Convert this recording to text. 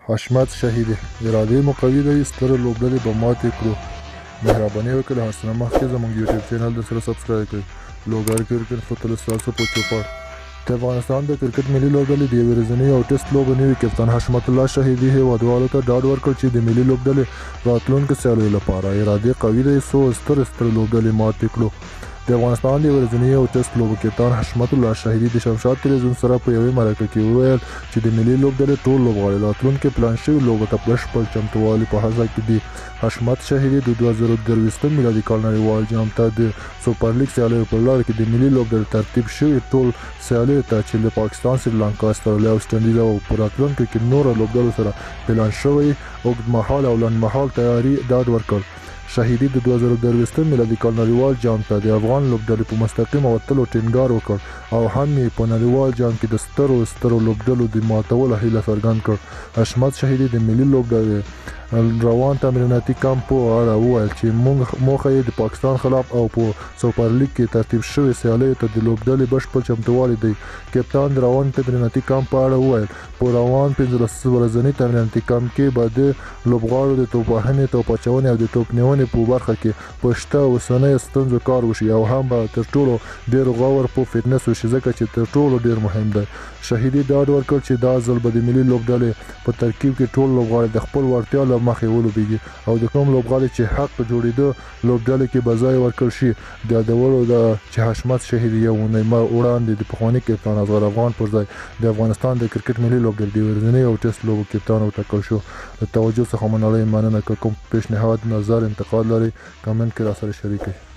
حشمت شهیدي: ارادې مو قوي دی، سترې لوبډلې به ماتې کړو. مهرباني وکړئ، له هر څه نه مخکې زموږ یوټیوب چینل درسره سبسکرایب کړئ. لوګر کرکټ فوتل ستاسو په چوپړ. د افغانستان د کرکټ ملي لوبډلې د یوې ورځنۍ او ټیسټ لوبو نوي کپتان حشمت الله شهیدي هیوادوالو ته ډاډ ورکړ چې د ملي لوبډلې راتلونکو سیالیو لپاره ارادې قوي دی، څو سترې سترې لوبډلې ماتې کړو. د افغانستان د یوې ورځنۍ او ټیسټ لوبو کپتان حشمت الله شهیدي د شمشاد تلویزیون سره په یوې مرکه کې وویل چې د ملي لوبډلې ټول لوبغاړي راتلونکي پلان شوي لوبو ته بشپړ چمتووالي په هڅه کې دي. حشمت شهیدي د 2023 میلادي کال نړیوال جام ته د سوپرلیګ سیالیو په لړ کې د ملي لوبډلې ترتیب شوي ټول سیالیو ته چې له پاکستان، سریلانکا، استرالیا، ویسټ انډیز او په راتلونکي کې نورو لوبډلو سره پلان شوی اوږدمهال او لنډمهال تیاري ډاډ ورکړ. شهیدي د 2023 میلادي کال نړیوال جام ته د افغان لوبډلې په مستقیم وتلو ټینګار وکړ او هم یې په نړیوال جام کې د سترو سترو لوبډلو د ماتولو هیله څرګند کړ. حشمت شهیدي د ملي لوبډلې روان تمریناتي کمپ په اړه وویل چې موخه یې د پاکستان خلاف او په سوپرلیګ کې ترتیب شوې سیالیو ته د لوبډلې بشپړ چمتووالی دی. کپتان د روان تمریناتي کمپ په اړه وویل، په روان 15 ورځني تمریناتي کمپ کې به د لوبغاړو د توپ وهنې، توپ اچونې او د توپ نیونې په برخه کې په شته اوسنیو ستونزو کار وشي او هم به تر ټولو ډېر غور په فټنس وشي، ځکه چې تر ټولو ډېر مهم دی. شهیدي ډاډ ورکړ چې دا ځل به د ملي لوبډلې په ترکیب کې ټول لوبغاړي د خپل وړتیا له مخې ولوبېږي او د کوم لوبغاړي چې حق جوړېده لوبډلې کې به ځای ورکړل شي. د یادولو ده چې حشمت شهیدي یوه اونۍ وړاندې د پخواني کپتان اصغر افغان پر ځای د افغانستان د کرکټ ملي لوبډلې د ورځنیو او ټیسټ لوبو کپتان وټاکل شو. له توجه څخه مو نړۍ مننه. که کوم پیشنهاد، نظر، انتقاد لرئ، کمنټ کې راسره شریک کړئ.